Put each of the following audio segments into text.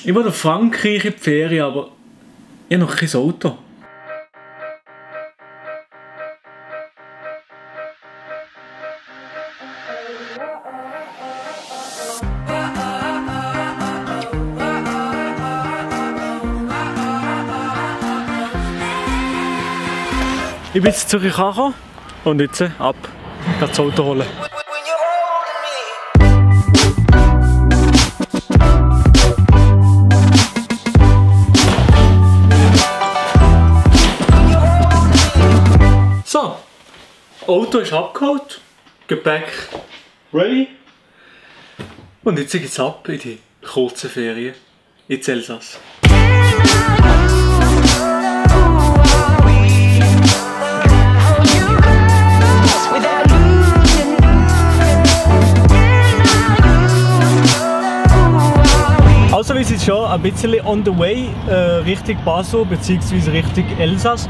Ich will nach Frankreich in die Ferien, aber ich habe noch kein Auto. Ich bin jetzt in Zürich angekommen und jetzt ab, das Auto holen. So, Auto ist abgeholt, Gepäck ready und jetzt geht's ab in die kurzen Ferien ins Elsass. Also wir sind schon ein bisschen on the way Richtung Basel bzw. Richtung Elsass.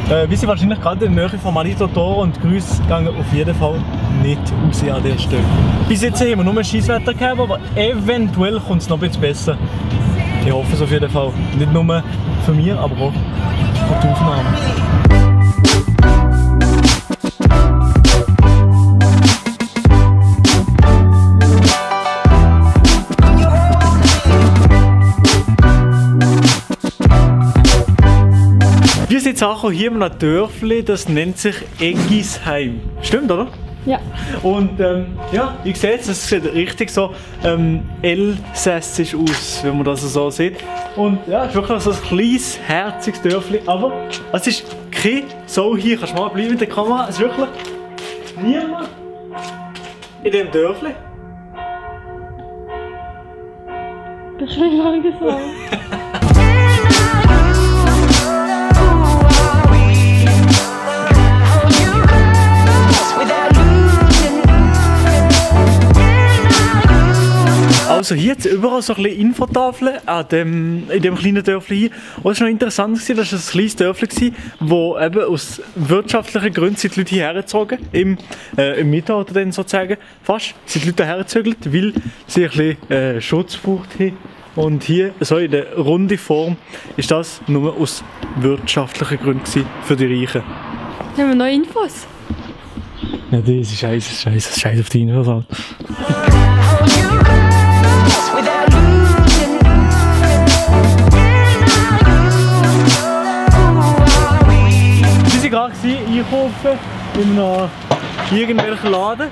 Wir sind wahrscheinlich gerade in der Nähe von Manitor und Grüße gehen auf jeden Fall nicht raus an dieser Stelle. Bis jetzt haben wir nur Scheisswetter gehabt, aber eventuell kommt es noch ein bisschen besser. Ich hoffe es auf jeden Fall. Nicht nur für mich, aber auch für die Aufnahme. Wir sind jetzt auch hier in einem Dörfli, das nennt sich Eggisheim. Stimmt, oder? Ja. Und ja, ich sehe jetzt, es sieht richtig so elsässisch aus, wenn man das so sieht. Und ja, es ist wirklich so ein kleines, herziges Dörfli. Aber es ist kein Sau hier. Kannst du mal bleiben mit der Kamera? Es ist wirklich niemand in diesem Dörfli. Das ist nicht lange gesagt. Also hier jetzt überall so ein bisschen Infotafeln in dem kleinen Dörfli hier. Und es war noch interessant, dass es ein kleines Dörfli war, wo eben aus wirtschaftlichen Gründen sind die Leute hierher gezogen, im Mittelalter dann sozusagen fast, sind die Leute hergezögert, weil sie ein bisschen Schutz braucht haben. Und hier, so in der runden Form, ist das nur aus wirtschaftlichen Gründen für die Reichen. Haben wir neue Infos? Ja, das ist scheiße auf die Infos. Wir waren gerade einkaufen in einem irgendwelchen Laden.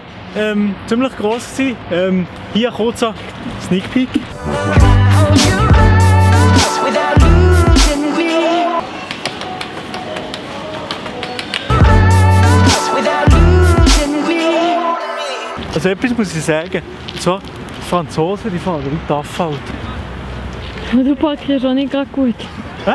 Ziemlich gross gewesen. Hier ein kurzer Sneak Peek. Also etwas muss ich sagen. Und zwar, die Franzosen, die fahren wie Taffalt. Du parkierst auch nicht gerade gut. Hä?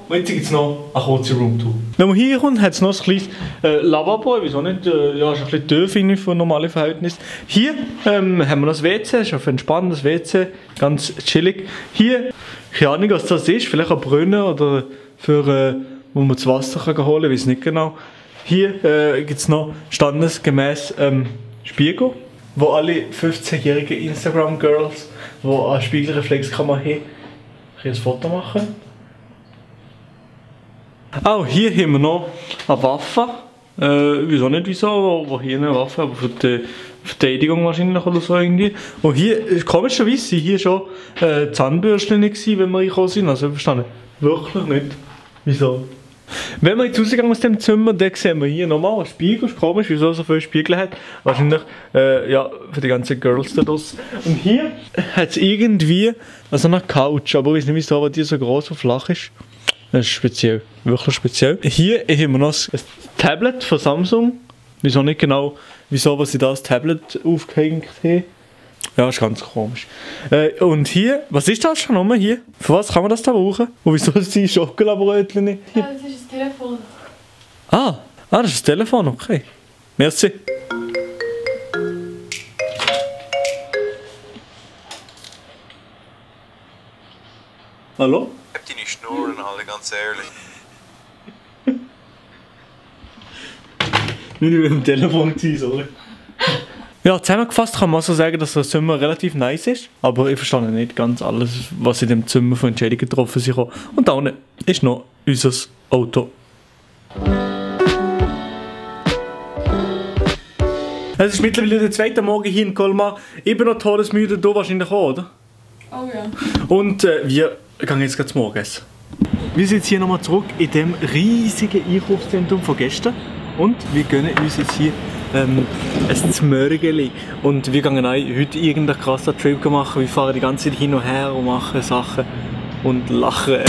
Und jetzt gibt es noch eine kurze Roomtour. Wenn man hier kommt, hat es noch ein kleines Lavabo, wieso nicht? Ja, ist ein bisschen tief für normale Verhältnisse. Hier haben wir noch das WC, ist ein entspannendes WC, ganz chillig. Hier, keine Ahnung was das ist, vielleicht ein Brunnen oder für, wo man das Wasser kann holen kann, weiß nicht genau. Hier gibt es noch standesgemäß Spiegel, wo alle 15-jährigen Instagram-Girls, die eine Spiegelreflexkamera haben, ein Foto machen. Auch hier haben wir noch eine Waffe. Wieso nicht wieso, aber hier eine Waffe, aber für die Verteidigung wahrscheinlich oder so irgendwie. Und hier, komischerweise, sind hier schon Zahnbürsten gewesen, wenn wir reingekommen sind. Also verstanden, wirklich nicht. Wieso? Wenn wir jetzt rausgehen aus dem Zimmer, dann sehen wir hier nochmal einen Spiegel. Ist komisch, wieso so viele Spiegel hat. Wahrscheinlich ja, für die ganzen Girls da draussen. Und hier hat es irgendwie also eine Couch, aber ich weiß nicht wieso, aber die so groß und flach ist. Das ist speziell, wirklich speziell. Hier haben wir noch ein Tablet von Samsung. Ich weiß auch nicht genau, wieso sie da das Tablet aufgehängt haben. Ja, ist ganz komisch. Und hier, was ist das schon nochmal hier? Für was kann man das da brauchen? Und wieso ist die Schokoladenbrötchen nicht hier? Ja, das ist das Telefon. Ah, das ist das Telefon, okay. Merci. Hallo? deine Schnurren alle, ganz ehrlich. Nicht über dem Telefon gewesen, sorry. Ja, zusammengefasst kann man so sagen, dass das Zimmer relativ nice ist. Aber ich verstehe nicht ganz alles, was in dem Zimmer von Entscheidungen getroffen ist. Und da unten ist noch unser Auto. Es ist mittlerweile der zweite Morgen hier in Colmar. Ich bin noch todesmüde, du wahrscheinlich auch, oder? Oh ja. Und wir gehen jetzt gleich zum Morgenessen. Wir sind jetzt hier nochmal zurück in dem riesigen Einkaufszentrum von gestern. Und wir gönnen uns jetzt hier ein Zmörgeli. Und wir gehen auch heute irgendeinen krassen Trip machen. Wir fahren die ganze Zeit hin und her und machen Sachen und lachen.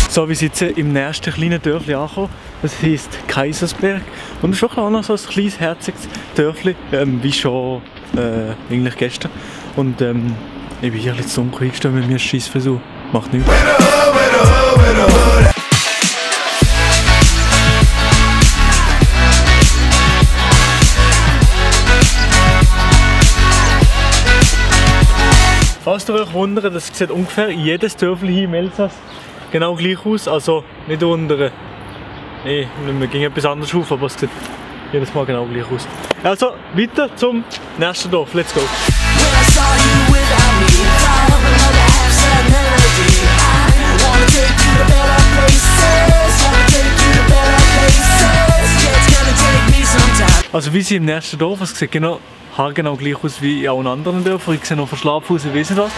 So, wir sind jetzt im nächsten kleinen Dörfli angekommen. Das heisst Kaisersberg. Und es ist wirklich auch noch so ein kleines, herziges Dörfli, wie schon eigentlich gestern. Und ich bin hier ein bisschen dunkel eingestellt mit mir scheiß Frisur. Macht nichts. Falls ihr euch wundert, das sieht ungefähr jedes Dörfli hier im Elsass genau gleich aus. Also nicht untere. Nein, wir gehen etwas anderes auf, aber es sieht jedes Mal genau gleich aus. Also weiter zum nächsten Dorf. Let's go! Also wie sie im nächsten Dorf, es sieht genau haargenau gleich aus wie in allen anderen Dörfern. Ich sehe noch verschlafen aus, ich weiss nicht was.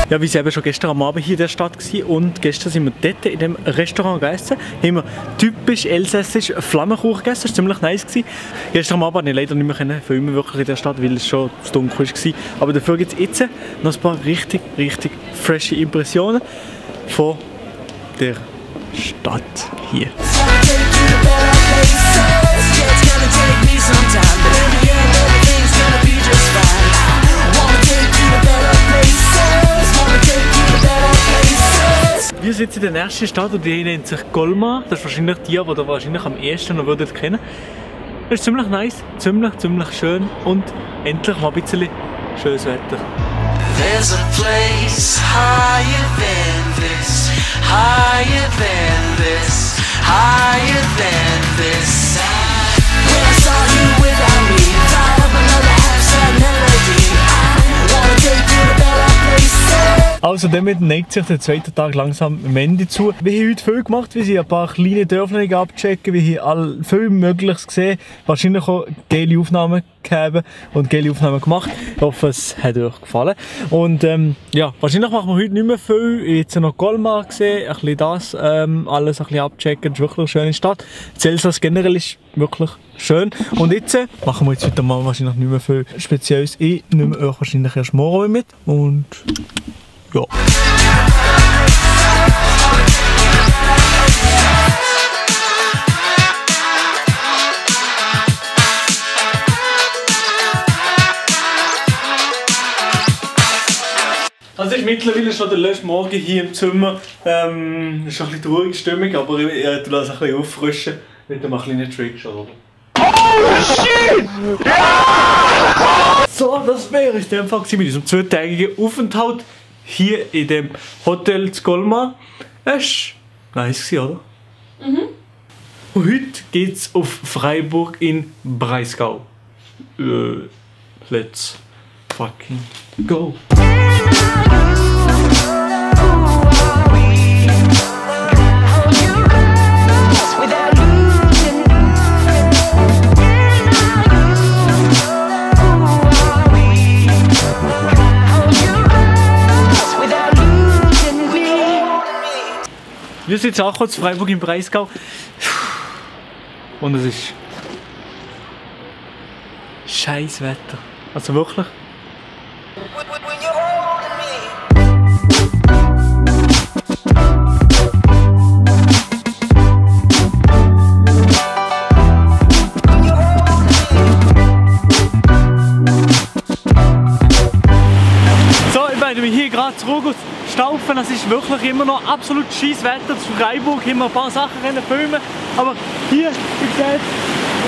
Ja, wir waren eben schon gestern am Abend hier in der Stadt gewesen, und gestern sind wir dort in dem Restaurant gegessen. Haben wir typisch elsässisch Flammkuchen gegessen, das war ziemlich nice gewesen. Gestern am Abend konnte ich leider nicht mehr filmen wirklich in der Stadt, weil es schon zu dunkel war. Aber dafür gibt es jetzt noch ein paar richtig frische Impressionen von der Stadt hier. Wir sitzen in der nächsten Stadt und die nennt sich Colmar. Das ist wahrscheinlich die ihr wahrscheinlich am ehesten noch würdet kennen. Das ist ziemlich nice, ziemlich schön und endlich mal ein bisschen schönes Wetter. There's a place higher than this, higher than this, higher than this. When I saw you without me, thought of another half-sad melody. I wanna take you to better places. Also damit neigt sich der zweite Tag langsam am Ende zu. Wir haben heute viel gemacht, wir haben ein paar kleine Dörfler abchecken, wir haben viel Mögliches gesehen, wahrscheinlich auch geile Aufnahmen gegeben und geile Aufnahmen gemacht. Ich hoffe, es hat euch gefallen. Und ja, wahrscheinlich machen wir heute nicht mehr viel. Jetzt noch Colmar gesehen, ein bisschen das, alles ein bisschen abchecken. Es ist wirklich eine schöne Stadt. Das Elsass generell ist wirklich schön. Und jetzt machen wir jetzt heute mal wahrscheinlich nicht mehr viel Spezielles. Ich nehme euch wahrscheinlich erst morgen mit. Und ja. Also es ist mittlerweile schon der letzte Morgen hier im Zimmer. Es ist schon ein bisschen traurige Stimmung, aber ich lasse es ein bisschen auffrischen mit einem kleinen Trick, oder? Oh shit! Ja! So, das wäre es in dem Fall mit unserem zweitägigen Aufenthalt hier in dem Hotel zu Colmar. Es war nice, oder? Mhm. Und heute geht es auf Freiburg in Breisgau. Let's fucking go! Wir sind jetzt auch kurz Freiburg im Breisgau und es ist scheiß Wetter, also wirklich. So, ich bin hier gerade zurück aus Stauf offen, es ist wirklich immer noch absolut scheiß Wetter. Zu Freiburg haben wir ein paar Sachen filmen, aber hier, wie gesagt,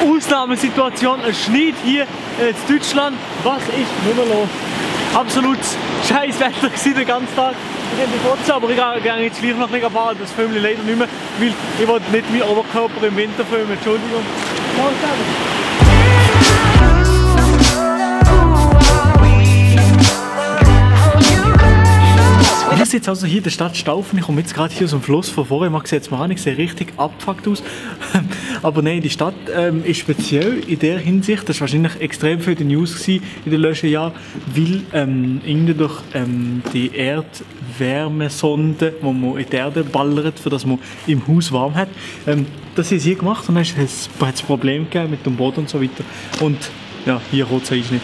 Ausnahmesituation, es schneit hier in Deutschland. Was ist nicht mehr los? Absolut scheiß Wetter gewesen den ganzen Tag. Ich habe die Fotze, aber ich gehe jetzt gleich noch ein bisschen fahren, das filme ich leider nicht mehr, weil ich will nicht meinen Oberkörper im Winter filmen, Entschuldigung. Ciao zusammen. Wir sind jetzt also hier in der Stadt Staufen. Ich komme jetzt gerade hier aus dem Fluss von vorher. Man sieht es mir an, ich sehe richtig abgefuckt aus. Aber nein, die Stadt ist speziell in der Hinsicht, das war wahrscheinlich extrem viel in den News gewesen in den letzten Jahren, weil irgendwie durch die Erdwärmesonde, die man in die Erde ballert, für das man im Haus warm hat, das haben sie hier gemacht und dann hat es ein Problem gegeben mit dem Boden und so weiter. Und ja, hier rot ist nicht.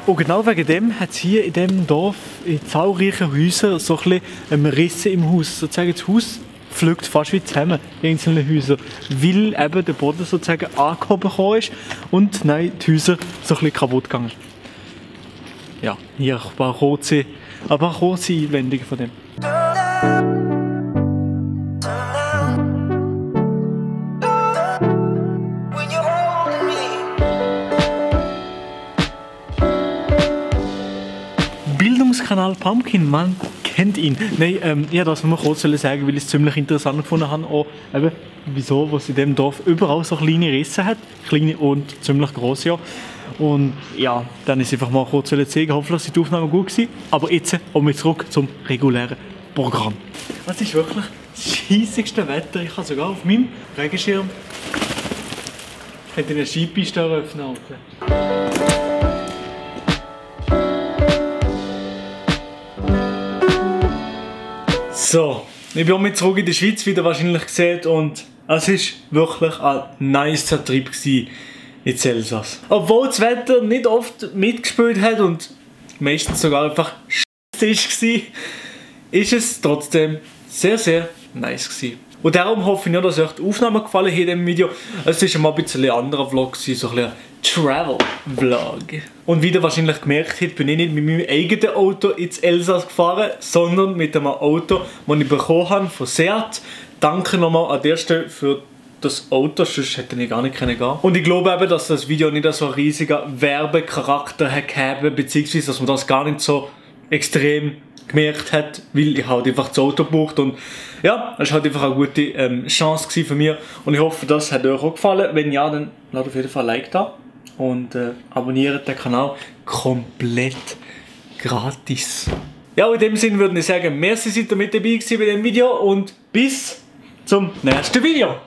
Und genau wegen dem hat es hier in diesem Dorf in zahlreichen Häusern so ein bisschen Risse im Haus. Sozusagen das Haus fliegt fast wie zusammen in einzelnen Häusern, weil eben der Boden sozusagen angehoben ist und nein, die Häuser so ein bisschen kaputt gegangen. Ja, hier ein paar kurze Einblendungen von dem. Bildungskanal Pumpkin, man kennt ihn. Nein, ja, das muss man kurz sagen, weil ich es ziemlich interessant gefunden habe. Auch eben, wieso, was in diesem Dorf überall so kleine Risse hat. Kleine und ziemlich grosse, ja. Und ja, dann ist einfach mal kurz zeigen. Hoffentlich war die Aufnahme gut gewesen. Aber jetzt kommen wir zurück zum regulären Programm. Das ist wirklich das scheissigste Wetter. Ich habe sogar auf meinem Regenschirm eine Skipiste eröffnen. So, ich bin mit zurück in der Schweiz, wie ihr wahrscheinlich gesehen, und es war wirklich ein nicer Trip in Elsass. Obwohl das Wetter nicht oft mitgespielt hat und meistens sogar einfach scheiße war, ist es trotzdem sehr, sehr nice gewesen. Und darum hoffe ich nur, dass euch die Aufnahme gefallen hat in diesem Video. Es war mal ein bisschen ein anderer Vlog, so ein bisschen Travel-Vlog. Und wie ihr wahrscheinlich gemerkt habt, bin ich nicht mit meinem eigenen Auto ins Elsass gefahren, sondern mit einem Auto, das ich bekommen habe von Seat. Danke nochmal an der Stelle für das Auto, sonst hätte ich gar nicht gehen können. Und ich glaube eben, dass das Video nicht so einen riesigen Werbecharakter hat, beziehungsweise dass man das gar nicht so extrem gemerkt hat, weil ich halt einfach das Auto gebraucht und ja, das war halt einfach eine gute Chance für mich und ich hoffe, das hat euch auch gefallen. Wenn ja, dann lasst auf jeden Fall ein Like da und abonniert den Kanal komplett gratis. Ja, und in dem Sinne würde ich sagen, merci, seid ihr mit dabei gewesen bei diesem Video und bis zum nächsten Video.